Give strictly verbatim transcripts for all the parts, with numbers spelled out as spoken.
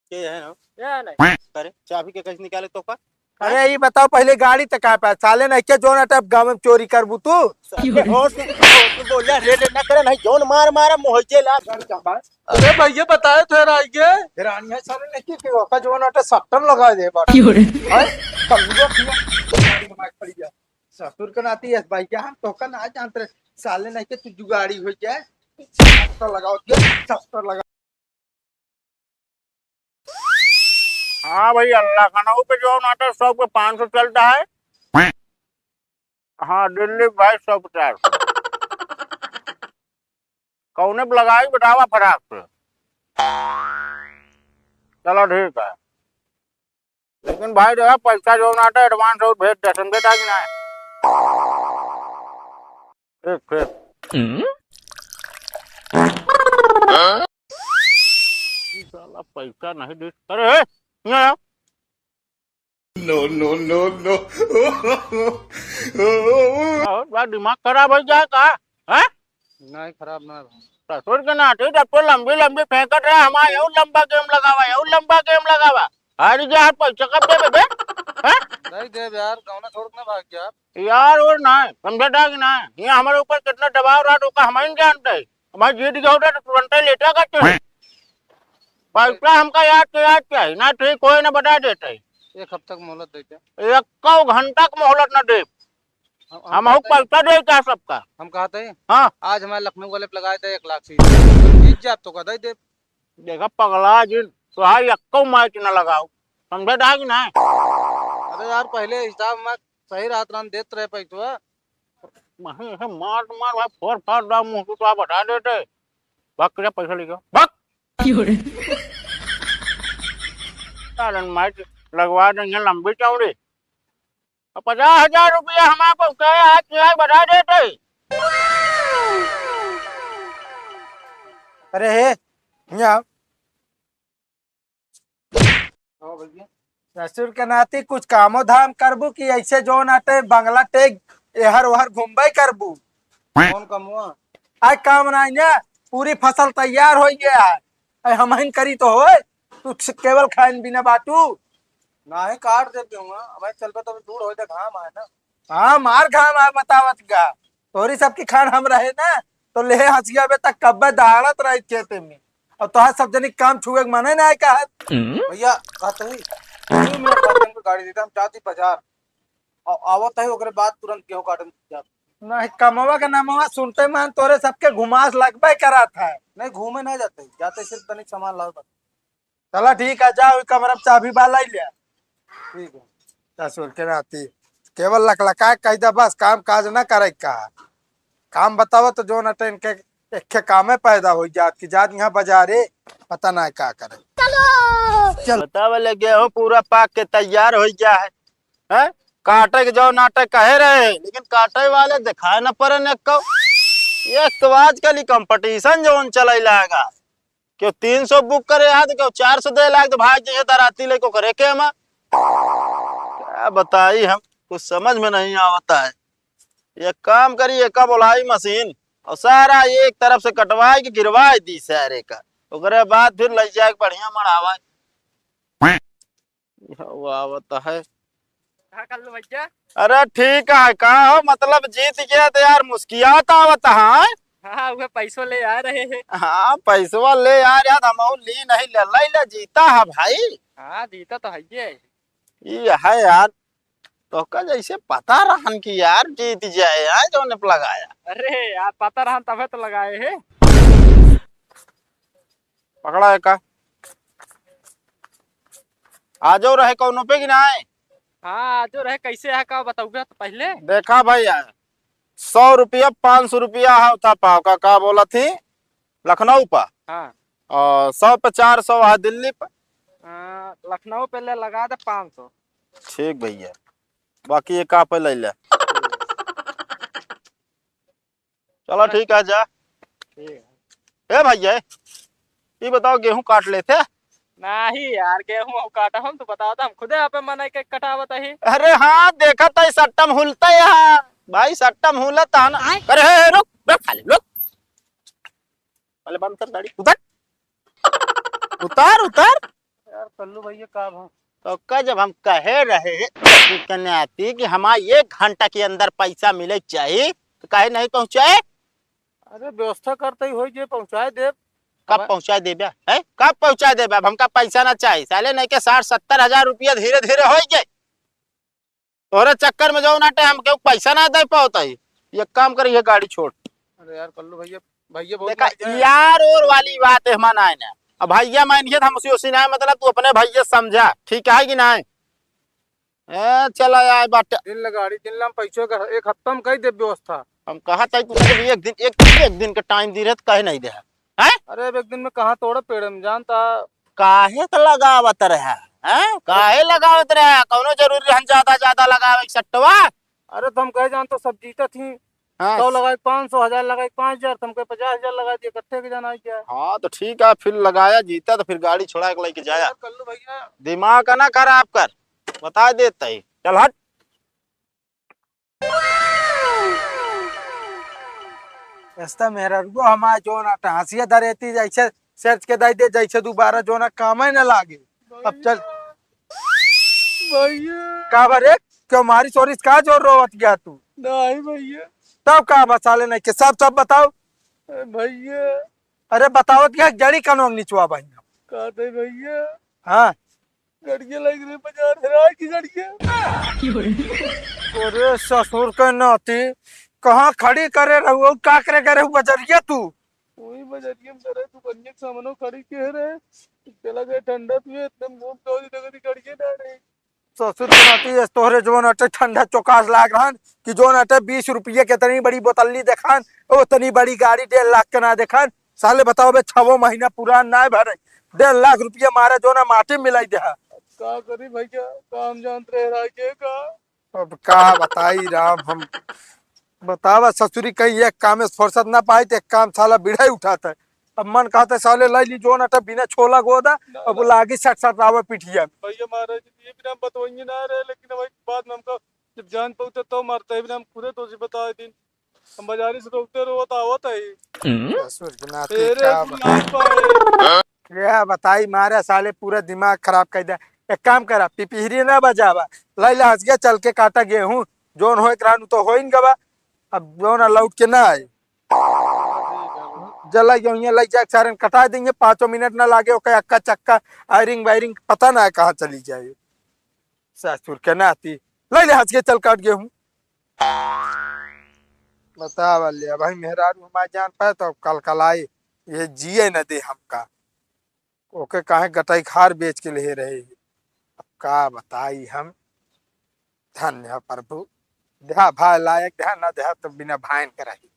के है ना? या नहीं। अरे, चाबी के कैसे निकाले तो का? अरे, ई बताओ, पहिले गाड़ी त कहाँ पे? साले नहीं के जोन अटप गाँव में चोरी करबू तू? साले, होश में, होश में बोल, रे, रे, ना करे, नहीं, जोन मार, मारा, मोहिते ला। अरे भैया, बताए थे राई के। रानी है, साले नहीं के, के ओका जोन अटे सट्टन लगा दे, बात। हैं? समझो, दिमाग पड़ गया। ससुर के नाती है, भाई, क्या हम तोका ना जानते रहे। साले नहीं के तू जुगाड़ी हो जाए। सट्टा लगाओ, सट्टा लगा। हाँ भाई, अल्लाह का नाम पे जो नाटक सौ पे पाँच सौ चलता है। हाँ, दिल्ली भाई सौ पचास। कौने पे लगाई बतावा फटाक से। चलो ठीक है, लेकिन भाई देखा पैसा जो नाटक एडवांस और भेज दे, समझे था कि ना? ठीक, ठीक। हम्म? ई साला पैसा नहीं दे। अरे, ए, यहाँ आ। No, no, no, no। और बा दिमाग खराब हो जाए का? हैं? नहीं, खराब ना है भाई। ससुर के नाती जब तो लंबी लंबी फेंकत रहे, हमारे यहू लंबा गेम लगावा, यहू लंबा गेम लगावा। हार जा, पैसा कब देबे बे? हैं? नहीं देब यार, गौना छोड़ के ना भाग जा। यार और ना, समझे था कि ना? ये हमारे ऊपर कितना दबाव रहा, तो का हम ही नहीं जानते। हमारे जीत गया होता तो तुरंत ही लेटा करते हैं। पैसा हमका याद के याद चाहिए, ना ठीक होए ना बता देते। एक हफ्ता की मोहलत देते। एक घंटा की मोहलत ना दे। हम, हम हम कहते हैं, पैसा दे क्या सबका? हम कहते हैं, हाँ। आज हमारे लखनऊ वाले पे लगाए थे एक लाख से, जीत जाए तो का दे दे। देखा पगला जिन, तो हाँ, यक्को मैच न लगाओ, समझे था कि नहीं? अरे यार, पहले हिसाब में सही रात रात देत रहे पैसवा। वहीं ऐसे मार मार भाई, फोर फाड़ दाम मुंह तो आप हटा देते। भाग, क्या पैसा लेके आओ, भाग। क्यों रे? सालन मैच लगवा देंगे लंबी चौड़ी। अब पचास हजार रुपया हमारे पास है, आज के आज बढ़ा देते। अरे हे, यहाँ आओ। हाँ भैया। ससुर के नाती कुछ कामो धाम करबू कि ऐसे जौन आटे बंगला टेक एहर ओहर घूमबे करबू? कौन कमुआ? आय काम नाई ना, पूरी फसल तैयार हो गया है। आय हमहिन करी तो होए, तू केवल खाइन बिना बाटू। नाही काट देते हुआ, अब चलबे तो दूर होए दे घाम आए ना। हाँ, मार घाम आए बतावत का। तोरी सबकी खान हम रहे ना, तो ले हंसिया बे तक कब्बे दहाड़त रही खेते में। और तोहार सब जनी काम छुए के मने ना आए का। भैया, कहते ही, दो मिनट बाद हमको गाड़ी देता, हम जाती बाजार। और आवत है, ओकरे बाद तुरंत गेहूं काटन जात। नहीं, कमवा के नमवा सुनते मन तोरे सबके घुमास लगबे करा था। नहीं, घूमे ना जाते, जाते सिर्फ तनिक सामान लाओ बस। चला ठीक है, जाओ, ई कमरा में चाबी बा, लाई ले। ठीक है। ससुर के नाती, केवल लकलका कह दे बस, काम काज ना करे का। काम बतावा तो जो न टेन के, एक कामे पैदा हो जात कि जात यहाँ बाजारे, पता ना का करे। चल। बतावा ले, गेहूं पूरा पाक के तैयार हो गया है। हैं? काटे के जो नाटक कहे रहे, लेकिन काटे वाले दिखाए न पड़े न को। एक तो आजकल ई competition जौन चले लागा, केहू तीन सौ book करे है तो केहू चार सौ दे लाग, तो भाग जइहे दराती लेके ओकरे के में। क्या बताई हम, कुछ समझ में नहीं आवता है। एक काम करी, एका बोलाई मशीन और सारा एक तरफ से कटवाए के गिरवाए दी सारे का, ओकरे बाद फिर ले जाए के बढ़िया मढ़ावा। वो आवत है। का कर लो भैया? अरे ठीक है, का हो, मतलब जीत गया तो यार मुस्कियात आवत है। हाँ, वह पैसो ले आ रहे हैं। हाँ, पैसवा ले आ रहा था, हम ली नहीं, ले, ले, ले, जीता है भाई। हाँ, जीता तो है ये। ये है यार, तो का जैसे पता रहन कि यार जीत जाए, यार, जो ने लगाया। अरे यार, पता रहन तबे तो लगाए हैं। पकड़ा है का? आजो रहे कौनो पे कि नाय? हाँ, आजो रहे, कैसे है का बताऊबे तो पहले? देखा भैया, सौ रुपया, पाँच सौ रुपया है था पाव का, का बोला थी लखनऊ पर? हाँ। और सौ पे चार सौ है दिल्ली पर। हाँ, लखनऊ पे ले लगा दे पाँच सौ। ठीक भैया, बाकी एक आप ले ले। चलो ठीक है, जा। ठीक है। ए भैया, ये बताओ, गेहूं काट लेते? नहीं यार, गेहूं हम काटा, हम तो बताओ, तो हम खुदे यहाँ पे मना के कटावत ही। अरे हाँ, देखा तो सट्टम हुलता यहाँ भाई, सट्टम हुलता ना। आय। अरे हे, हे, रुक, रुक, खाली रुक। पहले बंद कर गाड़ी, उतर, उतर, उतर। कल्लू भैया, का भाव? तो का, जब हम कहे रहे ससुर के नाती कि हमार एक घंटा के अंदर पैसा मिले के चाही, तो काहे नहीं पहुँचाए? अरे, व्यवस्था करते ही होई जे पहुँचाए देब। कब अब पहुँचाए देबे? हैं? कब पहुँचाए देबे? अब हमका पैसा ना चाही, साले नहीं के साठ सत्तर हजार रुपया धीरे धीरे होई जाए। तोहरे चक्कर में जौन आटे हम केहू पैसा ना दे पावत है। एक काम करी, ये गाड़ी छोड़। अरे यार कल्लू भैया, भैया बहुत देखा, मर गए। यार और वाली बात है, हमार नाय ना। अब भैया मान गया, हम उसी उसी ना, मतलब तू अपने भैया समझा, ठीक है कि नाय? ए, चला आए बाटे। दिन ले गाड़ी, दिन ले हम पैसों का, एक हफ्ता में कई देब व्यवस्था। हम कहा था तू, एक दिन, एक, एक दिन का टाइम दी रहे तो कहे नहीं दे। हैं? अरे, अब एक दिन में कहाँ तोड़े पेड़ हम, जानता। काहे के लगावत रहे? हैं? काहे लगावत रहे? कौनो जरूरी रहन ज्यादा, ज्यादा लगावे के सट्टवा? अरे, तो हम कहे जान तो सब जीतत ही। हाँ। सौ लगाए, पाँच सौ, हजार लगाए, पाँच हजार, तो हमके पचास हजार लगा दिए, इकट्ठे के जाना है क्या? हाँ, तो ठीक है, फिर लगाया, जीता तो फिर गाड़ी छोड़ा के लेके जाया। कल्लू भैया। दिमाग का ना खराब कर, बता देता ही। चल हट। ऐसा मेहरारुआ हमार जोन आटा हंसिया धरेती, जैसे सेर्च के दाई दे, जैसे दोबारा जोना कामे न लागे। अब चल। भैया। का बा रे? क्यों मारी चोरी का जोर रोवत गया तू? नहीं भैया। तब का बचा ले नहीं के सब, सब बताओ। अरे भैया। अरे बतावत गया जड़ी कनों निचवा बहिना। का दे भैया? हाँ। गड़िया लाइक रे बाजार, हेराय की गड़िया। अरे ससुर के नाती, कहाँ खड़ी करे रहू, का करे करे रहू बजरिया तू? वही बजरिया में करे, तू कन्या के सामने खड़ी के रहे, चला गए ठंडा पिए, एकदम मुंह दौरी लगती गड़िया ना रही। ससुर के नाती, ये तोहरे जवन अटे ठंडा चोकास लाग रहन कि जवन अटे बीस रुपये के इतनी बड़ी बोतल्ली देखान, उतनी बड़ी गाड़ी डेढ़ लाख के ना देखान। साले बताओ बे, छवो महीना पुरान ना भरे, डेढ़ लाख रुपया मारे जवन माटी मिलाई दे। का करी भैया, काम जानत रहे राजे का। अब का बताई राम हम, बतावा ससुरी कहीं एक काम में फुर्सत ना पाई तो एक काम साला बिढ़ाई उठाता है। अब मन कहता है साले लाई ली जवन अटे बिना छोला गोदा, ना, अब ना। लागी सट सट आवे पिठिया में। भैया महाराज जी, ये भी हम बतवाइए ना रहे, लेकिन वही बाद में हमको जब जान पहुंचा तो मारता है, भी हम खुदे तो जी बताए दिन। हम बाजारी से रोकते रहो तो आवत है। ससुर के नाती तेरे का भी बता-, लाग पाए। क्या बताई, मारे साले पूरा दिमाग खराब कर दे। एक काम करा, पिपिहरी ना बजावा, लाई ला हंस गया, चल के काटा गेहूं, जोन होए रहन तो होइन गवा, अब जोन लौट के ना आए। जला गेहूं लाई जाके सारे कटा देंगे, पाँचों मिनट ना लागे, ओके अक्का चक्का, आयरिंग वायरिंग पता ना कहाँ चली जाए। ससुर के नाती, लाई ले हंस के चल काट गेहूं। बतावा ले, अब भाई मेहरारू हमार जान पाए तो कल कल आए, ये जिए न दे हमका। ओके काहे गटाई खार बेच के ले रहे। अब का बताई हम, धन्य है प्रभु, देहा भाई लायक, देहा ना देहा तो बिना भाइन के रही।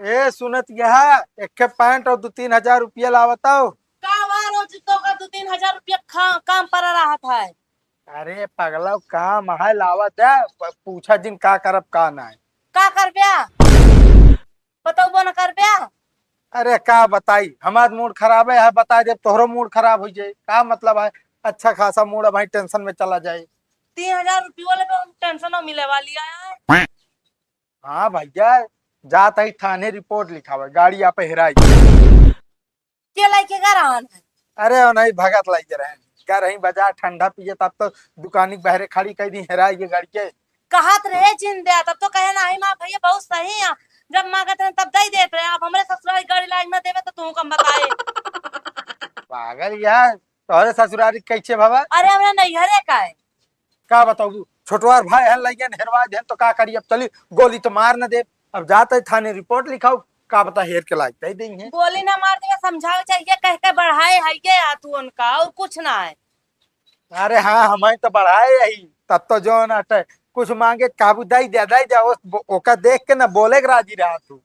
ए सुनत यहा, एक पैंट और दो तीन हजार रुपया लावत आओ। का हुआ, रोज तो का दो तीन हजार रुपया खा-, काम पर रहत है। अरे पगला, काम है, लावा दे, प-, पूछा जिन का करब का ना है। का करब्या? बतौबो न करब्या? अरे का बताई, हमार मूड खराब है, है बता दे, तोहरो मूड खराब हो जाए, का मतलब है? अच्छा खासा मूड है भाई, टेंशन में चला जाए। तीन हजार रुपये वाले पे हम टेंशन में मिले वाली आया है। हाँ भैया, जात ही थाने रिपोर्ट लिखावे, गाड़ी आप हेराई। के लाइके गा रहन है? अरे, वो नहीं, भगत लाइके रहे। गा रही बाजार ठंडा पिए, तब तो दुकानी के बहरे खड़ी कर दी, हेराई के गाड़ी के। कहत रहे जिन दे, तब तो कहे, "नहीं माँ, भैया बहुत सही है, जब मांगत रहे तब दे देत रहे, अब हमरे ससुराल गाड़ी लाइक ना देवे तो तू कम बताए।" पागल यार, तोहरे ससुरारी कैसे बाबा? अरे, हमरा नैहरे का है। का बताऊ, छोटवार भाई हन, लइयन हेरवा देहन तो का करी, अब चली गोली तो मार न दे। अब जात है थाने रिपोर्ट लिखाऊ, का पता हेर के लायक दे देइहैं। गोली ना मार देवे, समझावे चाहिए, कह के बढ़ाए है ये आ तू उनका, और कुछ ना है। अरे हाँ, हमें तो बढ़ाए यही, तब तो जो ना टे, कुछ मांगे काबू दई दे, दई दे, ओस-, ओका देख के ना बोले के राजी रहा तू।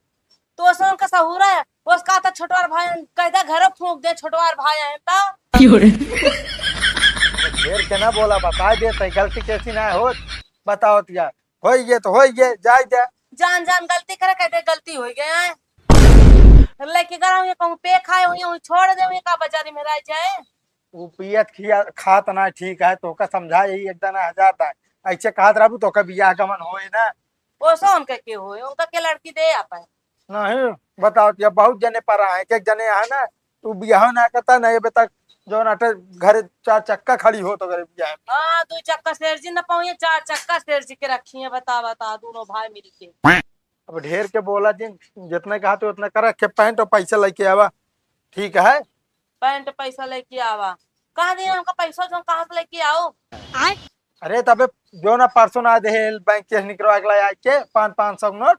तो ओसे उनका सहूर है, ओस का तो छोटवार भाई कह दे घरे फूंक दे, छोटवार भाई है तो। क्यों रे? ढेर के ना बोला, बता दे, तै गलती कैसी ना हो, बताओ तो यार, होई गे तो होई गे, जाए दे। जान जान गलती करे, कह दे गलती होई गए है। लेके गए हुए कहूँ पे खाए हुए, हुए छोड़ दे हुए, का बाजारी में रह जाए। उ पियत खिया, खात ना ठीक है, तो ओका समझा यही एक दाना हजार दाए। ऐसे कहत रहबू तो ओकर बियाह गमन होए ना। ओसो उनका के होए, उनका के लड़की दे आपन। नहीं, बताओ, ये बहुत जने पर आए, एक एक जने है ना, तू बियाह ना करता, ना ये बता, जौन अटे घरे चार चक्का खड़ी हो तो घरे बियाह में। हाँ, दो चक्का सेठ जी न पाऊँ, चार चक्का सेठ जी के रखी है, बता, बता, दोनों भाई मिल के। अब ढेर के बोला जिन, जितना कहा तो उतना कर, रखे पैंट और पैसा लेके आवा, ठीक है? पैंट पैसा लेके आवा? कहाँ दिए हमका पैसा, जो कहाँ से लेके आओ? अरे तबे जो ना परसों ना दे बैंक से निकलवा के लाए आके पाँच, पाँच सौ नोट।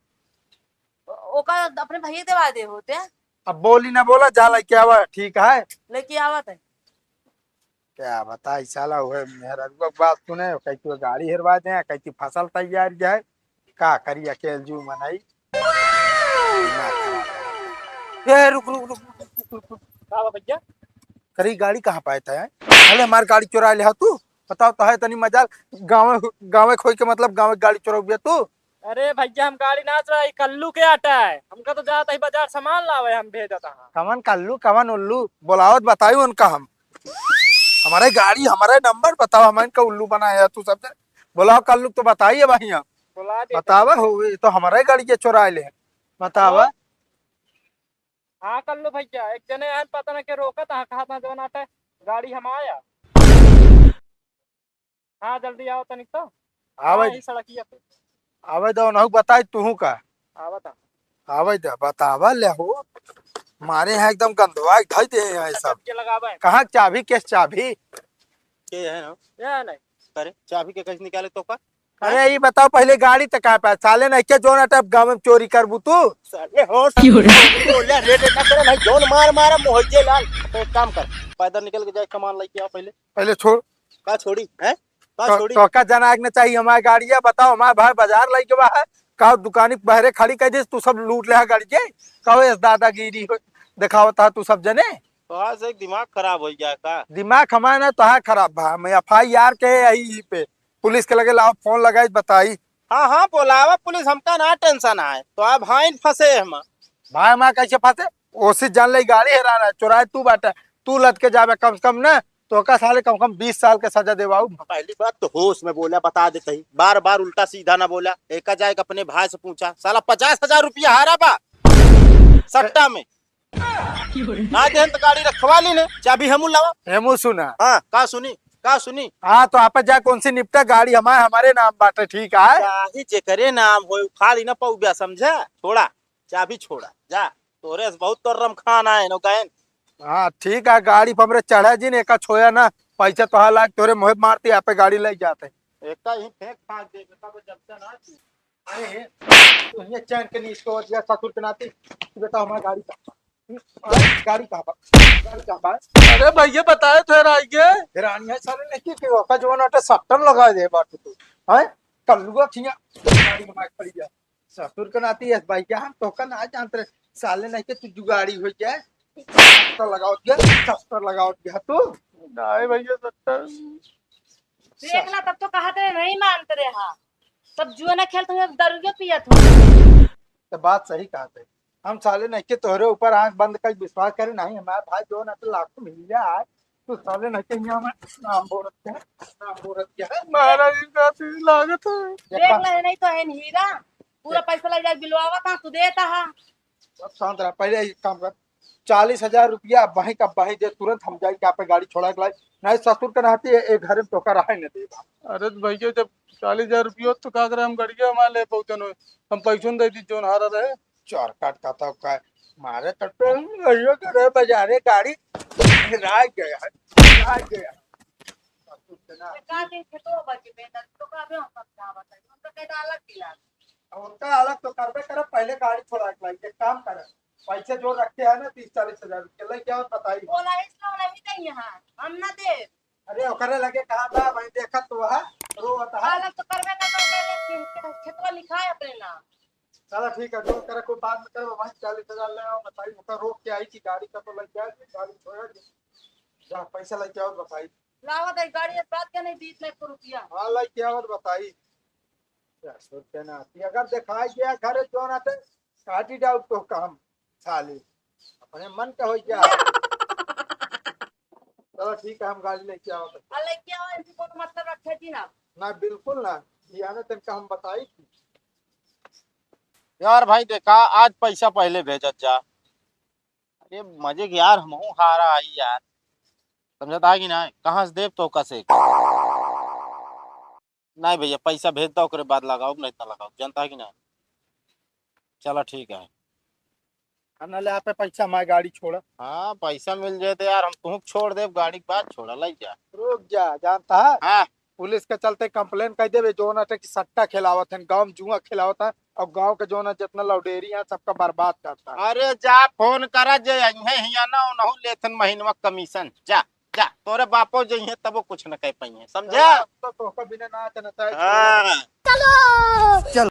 ओका अपने भैया देवा दे होते। अब बोली ना बोला, जा लेके आवा, ठीक है? लेके आवत है। क्या बताई साला, उहे मेहररुआ के बात सुने, कहीं तू गाड़ी हेरवा दे, कहीं तू फसल तैयार जाए, का करी अकेल जू मनई। दिमाग खराब है। ए, रुक, रुक, रुक। का बा भैया? अरे, गाड़ी कहाँ पाए था यार? अरे, हमार गाड़ी चुरा ले हा तू। बताओ तो है तनी मजाल, गाँव, गाँव खोई के मतलब गाँव गाड़ी चुराऊ बिया तू? अरे भैया, हम गाड़ी ना चुराई, कल्लू के आटा है। हमका तो जात ही बाजार सामान लावे, हम भेजत हा। कवन कल्लू, कवन उल्लू? बोलावत बताई उनका हम। हमारे गाड़ी, हमारे नंबर बताओ, हम इनका उल्लू बनाए है तू सब जन। बोलाओ कल्लू तो बताइए भाई हम। बुला दे बतावा तनी। हो, ये तो हमारे गाड़ी के चुरा ले। बतावा। हाँ, कल्लू भैया, एक जने आन पता ना के रोकत हा, कहा था जवन आटा है, गाड़ी हम आया। हाँ, जल्दी आओ तनिक तो। आवे हाँ, दे। ई सड़किया पे। आवे दो, उनहु बताई तुहू का। आवा था। आवे दे, बतावा ले हो। मारे हैं एकदम गंदवा धई दे हैं सब। के लगावे। कहाँ चाबी, केस चाबी? के है ना? ये है नहीं। अरे, चाबी के कैसे निकाले तो का? अरे, ई बताओ पहिले गाड़ी त कहाँ पे? साले नहीं के जोन अटप गाँव में चोरी करबू तू? साले हो, क्यों रे? बोले, रे, रे, ना करे, नहीं, जोन मार, मार, मोहिते लाल। तो एक काम कर, पैदल निकल के जाए, सामान लेके आओ पहिले। पहिले छोड़। का छोड़ी, हैं? का तो, छोड़ी? तो का जना के न चाहिए हमारे गाड़िया? बताओ, हमारे भाई बाजार लेके बा है, का दुकानी बहरे खड़ी कर दीस, तू सब लूट ले हा गाड़ी के, का एस दादागिरी हो, दिखावत हा तू सब जने। तो आज एक दिमाग खराब हो गया का? दिमाग हमारा ना, तोहार खराब बा। हम एफ आई आर के यही पे पुलिस के लगे लाओ, फोन लगाई, बताई। हाँ, हाँ, बोलावा पुलिस, हमका ना टेंशन आए। तो अब हाँ फंसे हम। भाई, हमार कैसे फंसे? ओसी जान ले, गाड़ी हेराना है, चुराए तू बाटा, तू लद के जाबे कम से कम ना, तो ओका साले कम से कम बीस साल के सजा देवाऊ। पहली बात तो होश में बोला, बता देते ही, बार बार उल्टा सीधा ना बोला। एका जाए के अपने भाई से पूछा, साला पचास हजार रुपया हारा बा सट्टा में। ना देहन तो गाड़ी रखवा ली ने, चाबी हमू लावा। हेमू सुना। हाँ, का सुनी, का सुनी? हाँ, तो आप जा कौन सी निपटा, गाड़ी हमारे, हमारे नाम बाटे, ठीक है? चाहे जेकरे नाम होए, उठा ली ना पौब्या, समझा? छोड़ा, चाबी छोड़ा, जा। तोरे से बहुत तोर रमखान आए नो गए। हाँ, ठीक है, गाड़ी पर हमरे चढ़ा जिन, एका छोया ना, पैसा तोहा लाग, तोरे मुँहे मारती, आप गाड़ी ले जाते। एका ही फेंक फांक दे, बेटा, वो जब से ना तू। अरे, तू ये चैन के नीचे को दिया ससुर के नाती। तू बताओ, हमारी गाड़ी का, गाड़ी कहाँ बा? गाड़ी कहाँ बा? अरे भैया, बताए तो हेराई गे। हेरानी है साले, नहीं कि, कि ओका जवन आटे सट्टन लगा दे बात तू। हैं? कल्लुआ खिया गाड़ी में खड़ी है। ससुर के नाती है भैया, हम तोका ना जानत रहे। साले नहीं कि तू जुगाड़ी हो जाए। सट्टा लगावत गया, सट्टा लगावत गया तू। नहीं भैया, सट्टा। देख ला, तब तो कहत रहे, नहीं मानत रहे हा। तब जुआ ना खेलत हूँ, दारू पियत हूँ। तो बात सही कहत है। हम साले नहीं के तोहरे ऊपर आंख बंद कर विश्वास करे नहीं। हमारे भाई जो ना तो लाखों मिल जाए, तू साले नहीं के यहाँ में नाम बोलत क्या, नाम बोलत क्या है? महाराज जी का आशीष लागत है। देख ले, नहीं तो है हीरा, पूरा पैसा ले जाए, बिलवावा कहाँ तू देता है? अब शांत रह, पहले एक काम कर, चालीस हजार रुपया अबहीं का अबहीं दे, तुरंत हम जाई के आपे गाड़ी छोड़ा के लाई, नहीं ससुर के नाती ए, ए घरे में तोका रहे न देबा। अरे तो भैया, जब चालीस हजार रुपया तो का करे, हम गड़िया हमारे ले पहुँचन हो, हम पैसों दे दी जोन हारा रहे। चोर काट का तो का मारे तो तुम भैया के रहे बाजारे गाड़ी राय गया है, राय गया। ससुर के ना ये का दिन खेतो बजे में तो का भी हम समझावत है, हम तो कहता अलग दिला। अब उनका अलग तो करबे करब, पहले गाड़ी छोड़ा के लाई, एक काम कर, पैसे जो रखे हैं ना तीस चालीस हजार रुपये, लेके आओ, बताई। बोला इसका नहीं दे यहाँ, हम ना दे। अरे ओकरे लगे कहा था भाई, देखत तो है, रोवत है। अलग तो करबे ना करबे, लेकिन खेतवा लिखा है अपने नाम। चला ठीक है, जो करे कोई बात में करे भाई, चालीस हजार ले आओ, बताई, ओकर रोक के आई कि गाड़ी का तो लग जाए, गाड़ी छोड़ा दे। जा पैसा लेके आओ, बताई। लावा दे गाड़ी, इस बात के नहीं बीस लाख रुपया। हाँ, लेके आओ, बताई। ससुर के नाती, अगर दिखाई गया घर जो ना थे, काटी जाओ तो काम साले। अपने मन का हो गया। चलो ठीक है, हम गाड़ी लेके आओ तो। आ, लेके आओ, इनसे कोई मतलब रखे थी ना। ना, बिल्कुल ना। जियाने तन का हम बताई थी। यार भाई देखा, आज पैसा पहले भेजत जा। ये मजे के यार, हमहू हारा आई यार, समझत आ कि ना? कहाँ से देब तो कसे? नहीं भैया, पैसा भेज दो, ओकरे बाद लगाओ, नहीं तो लगाओ, जनता कि ना? चला ठीक है। आ ना ले, आपे पैसा, मैं गाड़ी छोड़ा। हाँ, पैसा मिल जाए तो यार, हम तुहूँ छोड़ देब, गाड़ी के बाद छोड़ा, लाई जा। रुक जा, जानता है? हाँ। पुलिस के चलते कंप्लेन कर देबे, जोन अटे कि सट्टा खिलावत हैं, गाँव में जुआ खिलावत हैं, और गाँव के जोन जितना लौडेरी हैं, सबका बर्बाद करता है। अरे जा, फोन करा, जे अइहे हिया ना, उनहु लेथन महीनवा कमीशन। जा, जा, तोरे बापो जइहे, तबो कुछ न कह पाइहे, समझा? अब तो तोहका बिना नाच नचाए हाँ। छोड़ा। चलो।